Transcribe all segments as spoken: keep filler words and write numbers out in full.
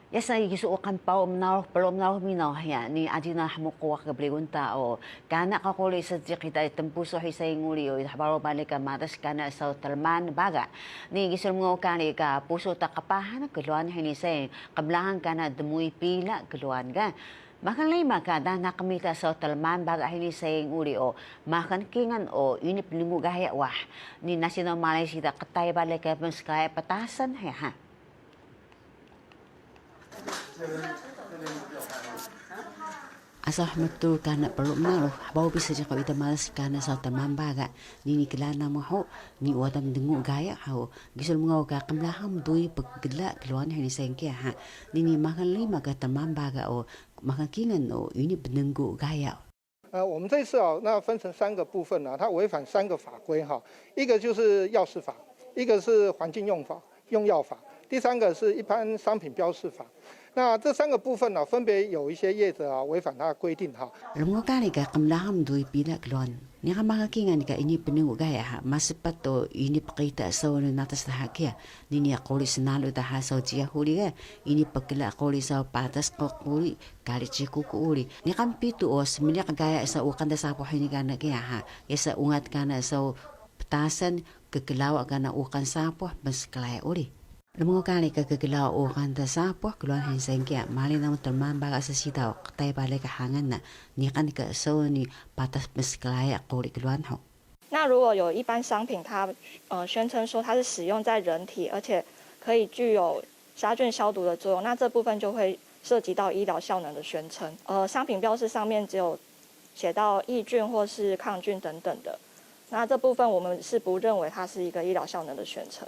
Yasa gisu uqan paru mnarux, paru mnarux minaw hiya, ni aji na hmuq wah ka brigun ta o kana ka quri seejiq ita tnpusu hi sayang uri o, ida hbaro balay ka madas kana saw tlmaan baga. Ni gisu rmngaw kari ka pusu ta qpahan klwaan hini sayang, qmlahang kana dmuuy pila klwaan ga. Maxal rima ka daan na qmita saw tlmaan baga hini sayang uri o, maxal kingal o ini pnegu gaya wah. Ni nasi na malay siida qtai balay ka pnsklaya ptasan hiya ha. Asaw hmtu kana paru mnarux, hbaro bi seejiq ita madas kana saw tlmaan baga, ni ini klaan namu hug, ni wada mdngu gaya hug, gisu rmngaw ka qmlahang mdui pgkla klwaan hini sayang kiya ha, ni ini maxal rima ka tlmaan baga o, maxal kingal o ini pnegu gaya. 呃，我们这次啊，那分成三个部分啊，它违反三个法规哈，一个就是药事法，一个是环境用法、用药法，第三个是一般商品标示法。那这三个部分呢，分别有一些业者啊违反它的规定哈。 Rmngaw kari ka qmlahang mdui pila klwaan. Niqan maxal kingal ka ini pnegu gaya ha, maspat o ini pqita saw ni natas daha kiya, ni ini quri snalu daha saw jiyax uri ga, ini pkla quri saw patas quri, kari Cikuku uri. Niqan pitu o smliq gaya saw uqan ta sapuh hini kana kiya ha. Yasa ungat kana saw ptasan, kklawa kana uqan sapuh pnsklaya uri. Rmngaw kari ka kklawa uqan ta sapuh klwaan hini sayang kiya, mari namu tlmaan baga sa siida o, qtai balay ka hangan na, niqan ka saw ni patas pnsklaya quri klwaan hug. 那如果有一般商品它，呃，宣称说它是使用在人体，而且可以具有杀菌消毒的作用，那这部分就会涉及到医疗效能的宣称。呃，商品标示上面只有写到抑菌或是抗菌等等的，那这部分我们是不认为它是一个医疗效能的宣称。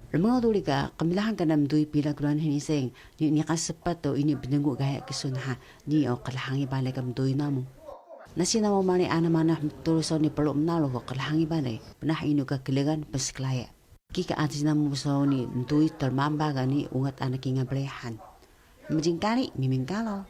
Rmngaw duri ka qmlahang kana mdui pila klwaan hini sayang, ni niqan spat o ini pnegu gaya ksun ha, ni o qlhangi balay ka mdui namu. Nasi namu mari ana mana hmtu saw ni paru mnarux o qlhangi balay, pnaah inu ka klgan pnsklaya. Kika aji namu saw ni mdui tlmaan baga ni ungat ana kingal brehan. Mjing kari, Miming Kalaw.